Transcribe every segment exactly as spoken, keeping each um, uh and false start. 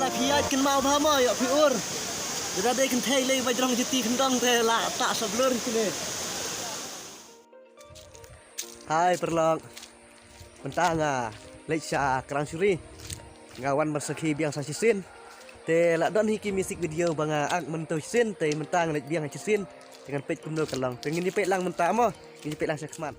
Phi ïaid kynmaw bha mo ïoh phi ur. Lada dei kynthei lei ba jrong juti khyndong te la tah sa blur kine. Hai paralok. Mynta nga leit sha Krang Shuri. Nga wan ban sakhi biang sa shisien. Te la don hi ki music video ba nga act mynta shisien te mynta nga leit biang shisien. Te ngan peit kumno ka long. Te ngin ïa peit lang mynta mo. Ngin ïa peit lang sha khmat.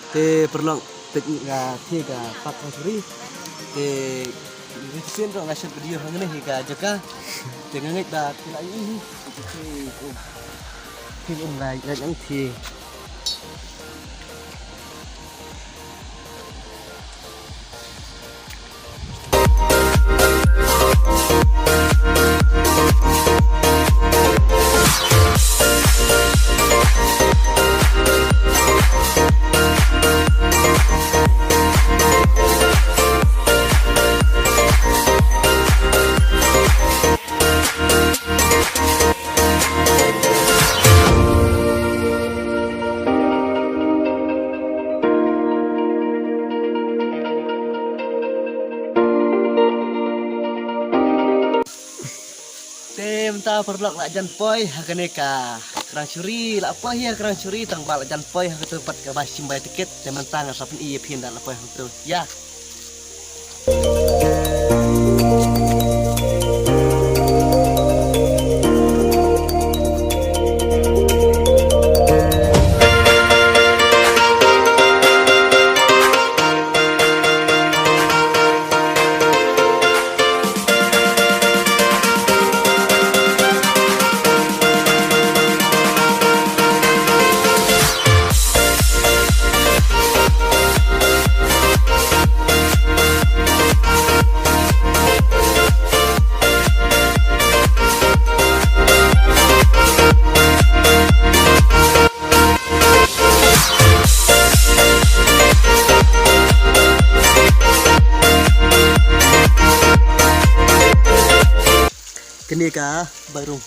Te paralok, te nga thie ka park Krang Shuri. Te shisien ruh nga shot video hangne hi ka jaka. Te nga ngeit ba phi la ïohi hi. Te um, te um nga ngeit nang thie. Te mynta paralok la jan poi ha kane ka Krang Shuri, la poi ha Krang Shuri tang ba la jan poi ha katu pat kaba shim bai tiket. Te mynta nga sa pyni ïa phi ynda la poi ha katu. Ïa. Kane ka bathroom.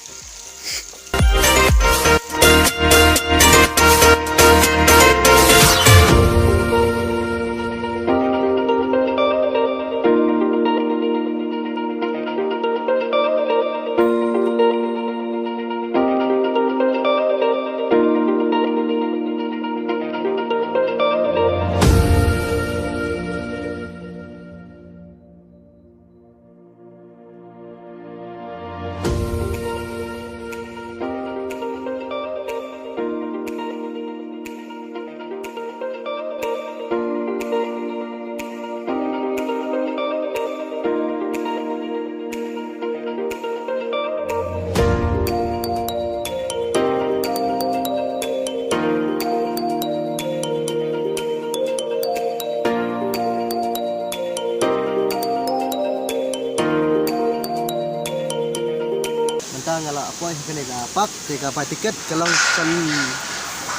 Mynta nga la poi ha kane ka park, te ka bai tiket ka long san,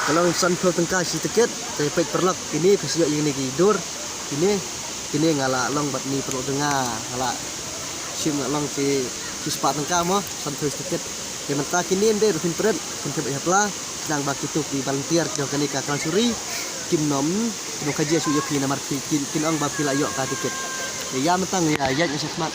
ka long sanphew tyngka shi tiket. Te peit paralok, kine phi sa ïoh ïa kine ki dur. Kine, kine nga la long bad ni paralok jong nga, nga la shim, nga long shi, shi spah tyngka mo, sanphew shi tiket. Te mynta kine ym dei ruh phin pret, phin phet ïa pla, khnang ba kitu ki volunteer jong kane ka Krang Shuri kim nym, kim nym kajia shuh ïa phi namar ki, ki, kin ong ba phi la ïoh ka tiket. Te ïa mynta ngi ïa ïaid noh sha khmat.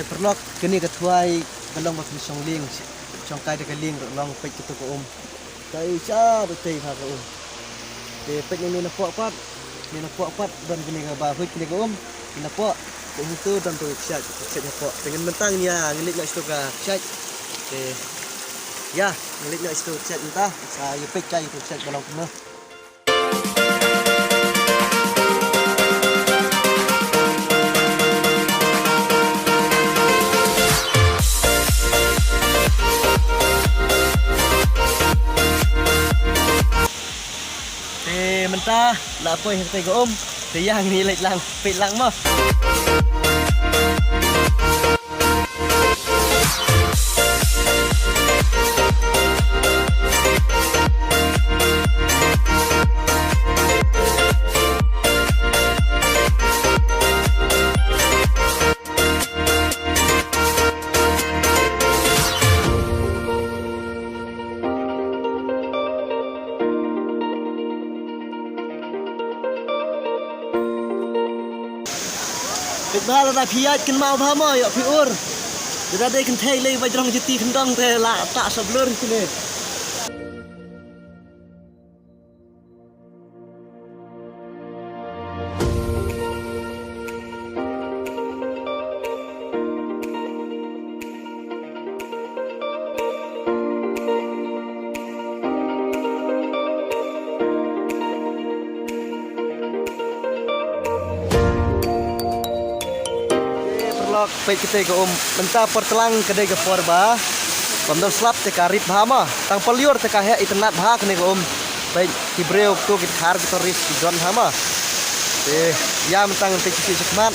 Paralok, kane ka thwai ka long ba pynshong lieng, shong kai da ka lieng ruh long, peit kato ka um. Kai sha da tei ha ka um. Te peit ngi na poh pat, ngi na poh pat don kane ka ba huit kane ka um. Ngi na poh, te ngi tu don tu kshaid, kshaid ha poh. Te ngan bentang ïa ngi leit na sto ka kshaid. Te ïa ngi leit na sto kshaid mynta. Sa ïa peit kai tu kshaid ba long kumno. Te mynta la poi hangtei ka um. Te ïa ngi leit lang, peit lang mo. Peit ba lada phi ïaid kynmaw bha mo ïoh phi ur. Lada dei kynthei lei ba jrong juti khyndong te la tah sa blur kine. Paralok, peit katei ka um, mynta por tlang ka dei ka por ba bym don slap te ka rip bha ma. Tang paliur te ka heh itynnad bha kane ka um. Peit ki briew to ki thar ki tourist ki don bha ma. Te ïa mynta ngan peit ki sha khmat.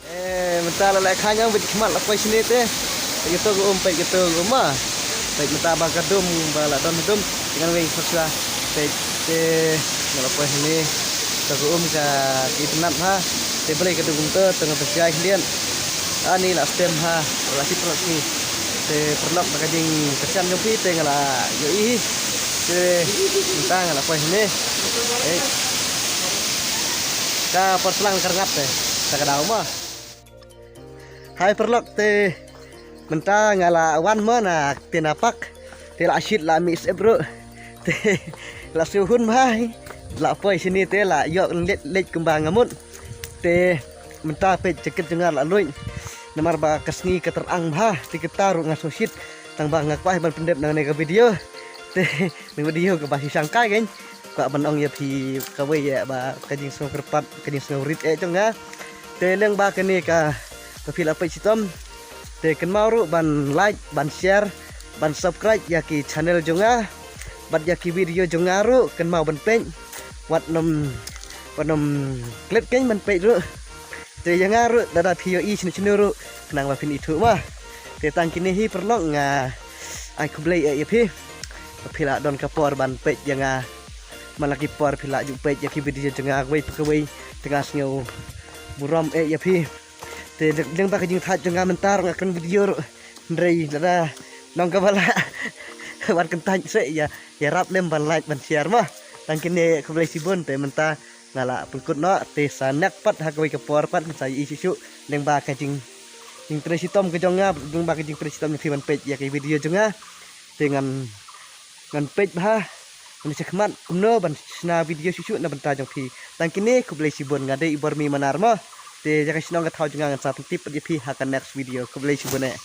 Eh, mynta la leh kha ñiang bad khmat la poi shane te. Peit kato ka um, peit kato ka um ma. Peit mynta ba ka dum, ba la don dum. Ngan weng sha sha. Peit te, nga la poi shane. Kato ka um ka itynnad ha. Te balei ka dum kumto, te nga pynshai khyndiat. Ani la stem ha, la sip la sip. Te paralok na ka jingkyrshan jong phi te nga la ïohi. Te mynta nga la poi shane. Peit. Ka por slang ka rngat te. Ta ka daw ma. Hai paralok te mynta nga la wan mo na Ktien Park. Te la shit la mih sep ruh. Te la shu hun bha. La poi shane te la ïoh leit leit kumba nga mut. Te mynta peit jaket jong nga la luid. Namar ba ka sngi ka tyrang bha. Te kata ruh nga shu shit. Tang ba nga kwah ban pyndep na kane ka video. Te na video kaba shu shangkai kein. Kwah ban ong ïa phi kawei ïa ba ka jingsngew kyrpad, ka jingsngew rit eh jong nga. Te leng ba kane ka, ka phi la peit shitom. Te kynmaw ruh ban like, ban share, ban subscribe ïa ki channel jong nga. Bad ïa ki video jong nga ruh kynmaw ban peit. Wat nym, wat nym klet kein ban peit ruh. Te ïa nga ruh lada phi ïohi shano shano ruh khnang ba phin ithuh ma. Te tang kine hi paralok nga ai khublei eh ïa phi. Phi la don ka por ban peit ïa nga. Man la ki por phi la ju peit ïa ki video jong nga kawei pa kawei. Te nga sngew burom eh ïa phi. Te leng ba ka jingthait jong nga mynta ruh nga kren video ruh. Hynrei lada nong kaba la wat kyntait seh ïa, ïarap lem ban like ban share ma. Tang kine khublei shibun te mynta nga la pynkut noh te sa nyak pat ha kawei ka por pat sa ïohi shuh shuh leng ba ka jing, jingtrei shitom ka jong nga, leng ba ka jingtrei shitom jong phi ban peit ïa ka video jong nga. Te ngan, ngan peit bha ngan shakhmat kumno ban shna video shuh shuh na bynta jong phi. Tang kine khublei shibun, nga dei i Bormi Manar mo. Te ïa ka shnong ka thaw jong nga ngan sa pyntip pat ïa phi ha ka next video. Khublei shibun eh.